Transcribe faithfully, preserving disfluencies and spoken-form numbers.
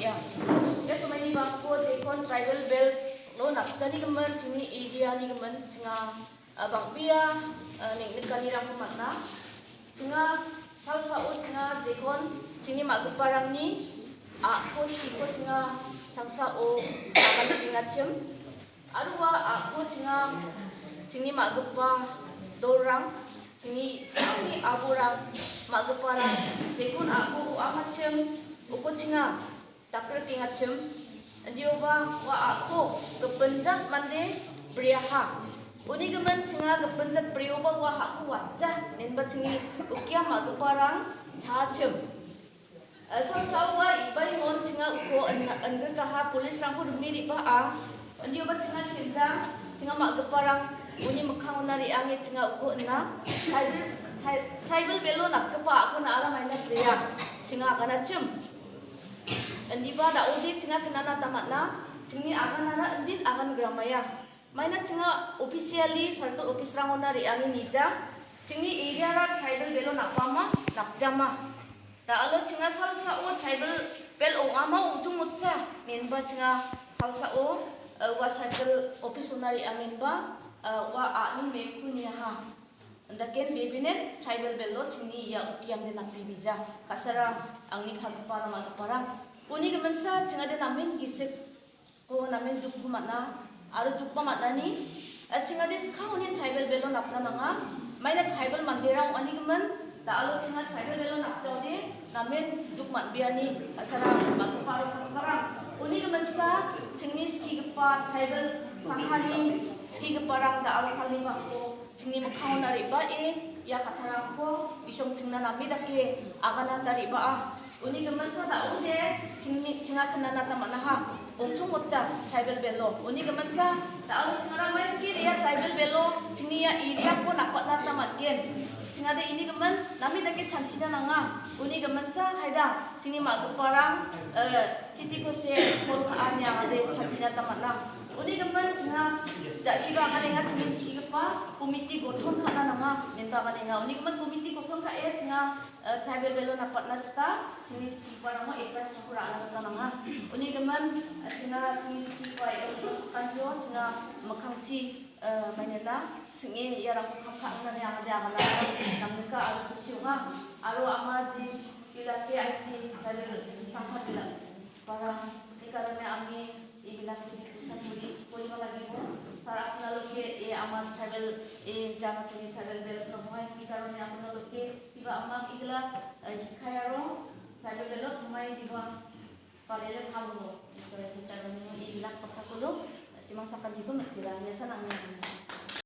Ia, ia somaini bangko jekon tribal belt-o napjanigimin chingni area-nigimin chinga, ah, bang·bea, ah, neng·nikanirangko man·a. Chinga salsao chinga jekon chingni ma·giparangni a·ko chiko chinga sangsao aganpengachim. Aro ua a·ko chinga chingni ma·gipa dolrang, chingni chingni aborang, ma·giparang, jekon a·ko o·angachim, uko chinga dakrikengachim, indioba ua a·ko gipinjak mande briaha. Uni gimin chinga gipinjak brioba ua a·ko watja, inenba chingni ukia ma·giparang cha·achim. Eh, salsao ua ibai mon chinga uko in-, ingrikaha police-rangko rim·e re·baa. Indioba chinga kenja, chinga ma·giparang uni mikkangona re·ange chinga uko ina. Tribal, tri-, tribal belt-o napgipa a·ko na·ara maina brea. Chinga aganachim. Indiba da·ode chinga knana ta man·a. Chingni aganara indin agan gramaya. Maina chinga officially circle office-rangona re·ange nija. Chingni area-ra tribal belt-o napama, napjama. Da·alo chinga salsao tribal belt ong·ama ong·chongmotsa, inenba chinga salsao, eh, ua circle office-ona re·angenba, eh, ua a·ni me·ko niaha. Indaken bebenen tribal belt-o chingni ia ukiamde napebija. Ka·sara angni pagiparang, ma·giparang. Uni giminsa chingade namen gisik ko namen dukko man·a, aro dukba man·ani, eh, chingade skangoni tribal belt-o napna nanga. Maina tribal manderang ong·anigimin, da·alo chinga tribal belt-o napjaode namen duk man·beani, ka·sara ma·gipa aro pagiparang. Uni giminsa chingni skigipa tribal sanghani skigiparang da·al salni bangko chingni mikkangona re·bae ia kattarangko bisong chingna name dake aganata re·baa. Uni giminsa da·ode chingni, chinga knanata man·aha. Ong·chongmotja tribal belt-o. Uni giminsa da·alo chingara maidake re·a tribal belt-o chingni ia area-ko napatnata man·gen. Chingade ini gimin name dake chanchina nanga. Uni giminsa haida chingni ma·giparang, eh, chitiko se call ka·a ine angade chanchinata man·a. Uni gimin chinga ja·siro aganenga chingni skigipa komiti goton ka·na nanga, inenba aganenga. Uni gimin komiti goton ka·e chinga, eh, tribal belt-o napatna gita chingni skigiparangko advice-rangko ra·na gita nanga. Uni gimin, eh, chinga chingni skigipa e·onggipa sakanio chinga mikkangchi, eh, mainena sing·e iarangko kam ka·anani angade agana nangnika aro kusi ong·a. Aro ama je bilak K I C tribal sangha bilak Para, ಈ ಕಾರಣ আমি ಈ ವಿನಾಕಾರಣ ಕುಸನ್ ಮುಡಿ ಕೋಲಿಮಲಾಗಿವು. Sar apnaloke e ama tribal e jana tuni tribal belt no mohai, ಈ ಕಾರಣ apnaloke iba ama igla, eh, kayaro tribal belt no mohai diwa palele haluno. Ikare tribal no i vilak pakakulu simang sakan diku metira. Biasa nang.